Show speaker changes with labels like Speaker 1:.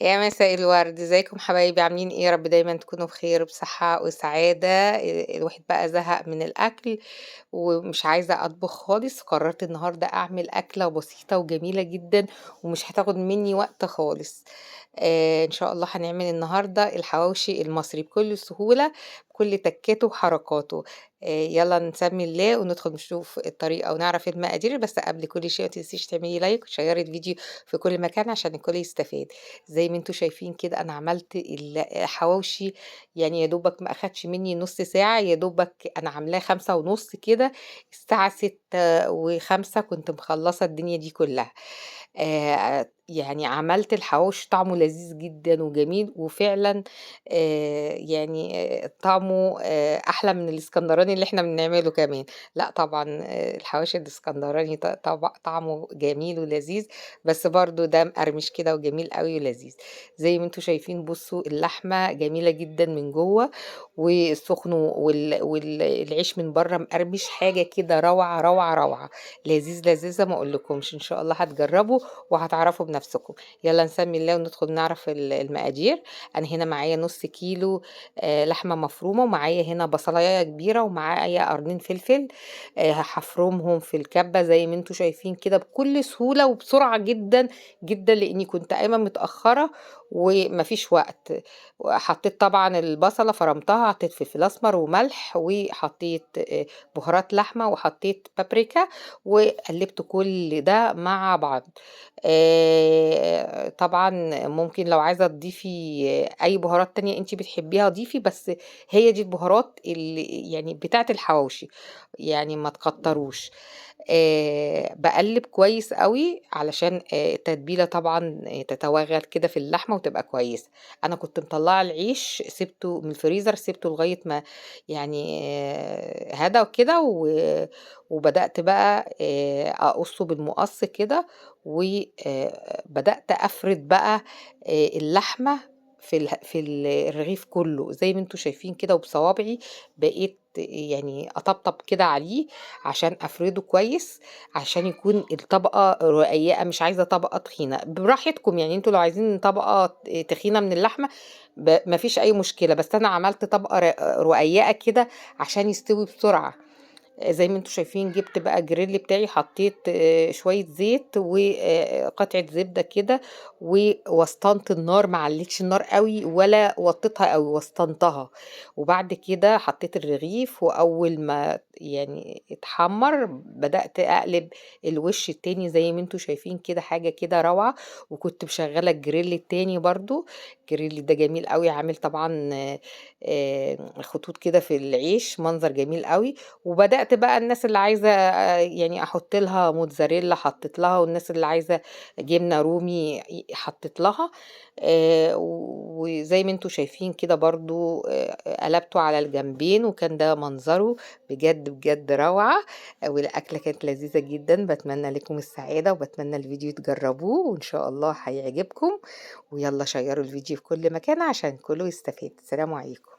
Speaker 1: يا مساء الورد، ازيكم حبايبي؟ عاملين ايه؟ يا رب دايما تكونوا بخير وبصحة وسعادة. الواحد بقى زهق من الأكل ومش عايزة أطبخ خالص. قررت النهاردة أعمل أكلة بسيطة وجميلة جدا ومش هتاخد مني وقت خالص. إن شاء الله هنعمل النهاردة الحواوشي المصري بكل سهولة، بكل تكاته وحركاته. يلا نسمي الله وندخل نشوف الطريقة ونعرف المقادير. بس قبل كل شيء ما تنسيش تعملي like وتشيري الفيديو في كل مكان عشان الكل يستفاد. زي ما انتم شايفين كده انا عملت الحواوشي، يعني يا دوبك ما اخدش مني نص ساعة، يا دوبك انا عاملاه 5:30 كده، الساعة 6:05 كنت مخلصة الدنيا دي كلها. عملت الحواوشي طعمه لذيذ جدا وجميل، وفعلا طعمه احلى من الاسكندراني اللي احنا بنعمله كمان. لا طبعا، الحواوشي الاسكندراني طعمه جميل ولذيذ، بس برضو ده مقرمش كده وجميل قوي ولذيذ. زي ما انتم شايفين بصوا اللحمه جميله جدا من جوه والسخن والعيش من بره مقرمش، حاجه كده روعه روعه روعه، لذيذ لذيذه ما اقولكمش. ان شاء الله هتجربوا وهتعرفوا بنفسكم. يلا نسمي الله وندخل نعرف المقادير. انا هنا معايا نص كيلو، لحمه مفرومه، ومعايا هنا بصلايه كبيره، ومعايا قرنين فلفل، هفرمهم في الكبه زي ما انتم شايفين كده بكل سهوله وبسرعه جدا جدا، لاني كنت قايمه متاخره ومفيش وقت. وحطيت طبعا البصله فرمتها، حطيت فلفل اسمر وملح، وحطيت بهارات لحمه، وحطيت بابريكا، وقلبت كل ده مع بعض. طبعا ممكن لو عايزه تضيفي اي بهارات تانية انتي بتحبيها ضيفي، بس هي دي البهارات اللي بتاعه الحواوشي، ما تكتروش. بقلب كويس قوي علشان التتبيله طبعا تتوغل كده في اللحمه وتبقى كويسه. انا كنت مطلعه العيش سبته من الفريزر، سبته لغايه ما هدى وكده، وبدات بقى اقصه بالمقص كده، وبدات افرد بقى اللحمه في الرغيف كله زي ما انتم شايفين كده، وبصوابعي بقيت اطبطب كده عليه عشان افرده كويس، عشان يكون الطبقه رقيقه، مش عايزه طبقه تخينه. براحتكم، انتوا لو عايزين طبقه تخينه من اللحمه مفيش اي مشكله، بس انا عملت طبقه رقيقه كده عشان يستوي بسرعه. زي ما انتم شايفين جبت بقى الجريل بتاعي، حطيت شوية زيت وقطعة زبدة كده، ووسطنت النار، ما عليتش النار قوي ولا وطيتها قوي، وسطنتها. وبعد كده حطيت الرغيف، واول ما اتحمر بدأت اقلب الوش التاني زي ما انتم شايفين كده، حاجة كده روعة. وكنت مشغلة الجريل التاني برضو، الجريل ده جميل قوي، عامل طبعا، خطوط كده في العيش، منظر جميل قوي. وبدأت بقى الناس اللي عايزة، أحط لها موتزاريلا حطيت لها، والناس اللي عايزة جبنة رومي حطيت لها. وزي ما انتم شايفين كده برضو، قلبته على الجنبين، وكان ده منظره بجد بجد روعة، والأكلة كانت لذيذة جدا. بتمنى لكم السعادة، وبتمنى الفيديو تجربوه وإن شاء الله هيعجبكم. ويلا شيروا الفيديو في كل مكان عشان كله يستفيد. السلام عليكم.